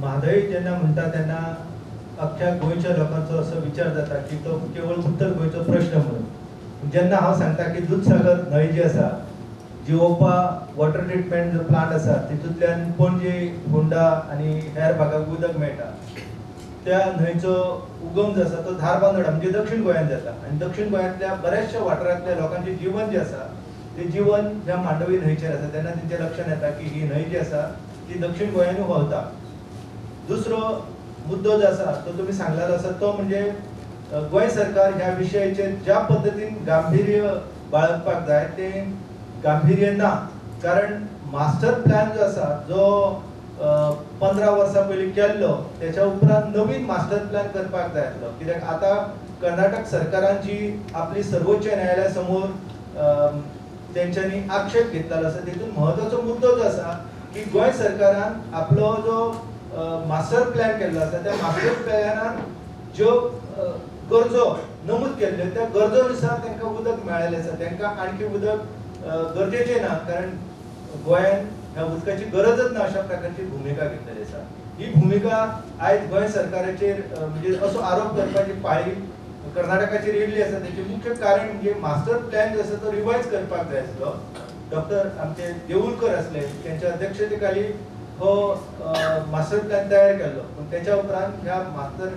म्हादय जेन्ना म्हणटा तेन्ना अख्ख्या गोंयच्या लोकांचो असो विचार जाता की तो केवळ उत्तर गोंयचो प्रश्न म्हणून. जेन्ना हांव सांगता की दुधसागर न्हंय जी आसा, जिओपा वॉटर ट्रिटमेंट जो प्लांट आसा तितूंतल्यान पणजे, होंडा आनी हेर भागाक उदक मेळटा, त्या न्हंयचो उगम जो आसा तो धारबांदोडा म्हणजे दक्षिण गोंयांत जाता आनी दक्षिण गोंयांतल्या बऱ्याचशा वाठारांतल्या लोकांचें जीवन जें आसा तें जीवन ह्या मांडवी न्हंयचेर आसा. तेन्ना तेंच्या लक्षांत येता की ही न्हंय जी आसा ती दक्षिण गोंयानूय व्हांवता. दुसरो मुद्दो जो आसा तो तुमी सांगलेलो आसा तो म्हणजे गोंय सरकार ह्या विशयाचेर ज्या पद्दतीन गांभीर्य बाळगपाक जाय तें गांभीर्य ना, कारण मास्टर प्लॅन जो आसा जो 15 वर्सां पयलीं केल्लो त्याच्या उपरांत नवीन मास्टर प्लॅन करपाक जाय आसलो. कित्याक आतां कर्नाटक सरकारान जी आपली सर्वोच्च न्यायालया समोर तेंच्यांनी आक्षेप घेतलेलो आसा तितून म्हत्वाचो मुद्दो जो आसा की गोंय सरकारान आपलो जो मास्टर प्लॅन केल्लो आसा त्या मास्टर प्लॅनान ज्यो गरजो नमूद केल्ल्यो त्या गरजो नुसार तांकां उदक मेळिल्लें आसा. तांकां आणखी उदक गरजेचें ना, कारण गोंयान ह्या उदकाची गरजच ना अशा प्रकारची भुमिका घेतलेली आसा. ही भुमिका आयज गोंय सरकाराचेर म्हणजे असो आरोप करपाची पाळी कर्नाटकाचेर येयल्ली आसा. तेचें मुख्य कारण म्हणजे मास्टर प्लॅन जो आसा तो रिवायज करपाक जाय आसलो. डॉक्टर आमचे देऊळकर आसले त्यांच्या अध्यक्षतेखाली हो मास्टर प्लॅन तयार केल्लो, पूण तेच्या उपरांत ह्या मास्टर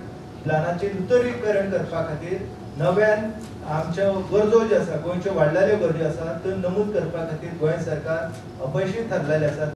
प्लॅनाचें नुतनीकरण करपा खातीर नव्यान आमच्यो गरजो ज्यो आसा, गोंयच्यो वाडलेल्यो गरजो आसा त्यो नमूद करपा खातीर गोंय सरकार अपयशी ठरलेलें आसा.